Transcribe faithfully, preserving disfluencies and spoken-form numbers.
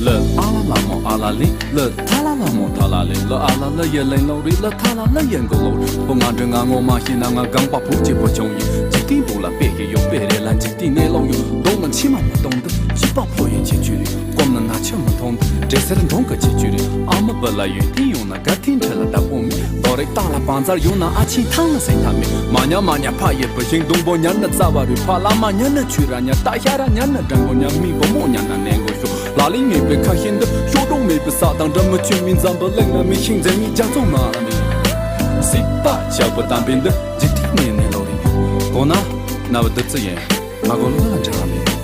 ལ་ཨ་ལ་ལ་མོ་ཨ་ལ་ལི། ལ་ཐ་ལ་ལ་མོ་ཐ་ལ་ལི། ལ་ཨ་ལ་ལ་ཡ་ལེན་ལོ་རི། ལ་ཐ་ལ་ལ་ཡ་མགོ་ལོ་རི། བུ་ང་འདྲི་ང་ངོ་མ་ཤེས་ན། ང་རྐང་པ་བུ་གཅིག་པོ་བྱུང་ཡིན། འཇིག་རྟེན་བུ་ལ་དཔེ་ཡི་ཡོད། དཔེ་རེ་ལ་འཇིག་རྟེན་གནས་ལོང་ཡོད། གདོང་ལ་མཆི་མ་མི་གཏོང་འདི། སྐྱིད་པ་ཕོ་ཡི་ཁྱད་ཆོས་རེད། སྐོམ་ན་ན་ཆུ་མི་འཐུང་འདི། འདྲེ་སེར་འབྲོང་གི་ཁྱད་ཆོས་རེད། ཨ་མ་བུ་ལ་ཡོད་དེ་ཡོང་ན། དགའ་ཐེངས་ཁྲི་ལ་བདག་པོ་མེད། རྡོ་རིགས་སྟག་ལ་བང་མཛར་ཡོང་ན། ཨ་ཆེན་ཐང་ལ་སེང་ཐག་མེད། མ་ཉལ་མ་ཉལ་ཕ་ཡི་བུ་ཤིང་སྡོང་པོ་ཉལ་ན་རྩ་བ་རུད། ཕ་བླ་མ་ཉལ་ན་ཆོས་ར་ཉལ། རྟ་ཤ་ར་ཉལ་ན་སྦྲང་བུ་ཉལ། མི་བུ་མོ་ཉལ་ན་ནད་མགོ་ཤོར། ལ་ལིང་མེད་པའི་ཁ་ཤས་འདི། གཤོག་སྒྲོ་མེད་པའི་ས་དང་འདྲ། མི་ཆོས་མི་འཛམ་བུ་གླིང་ན་མི་ཤིང་འཛད་མི་རྒྱ་མཚོ་ནང་ལ་མེད། སྲིད་པ་ཆགས་པ་དམ་པའི་འདི། འཇིག་རྟེན་ནས་ནས་ལོ་རེད། གོ་ན་ན་བུ་བདུད་རྩི་ཡིན། མ་གོ་ལོ་ལ་འབྲེལ་བ་མེད།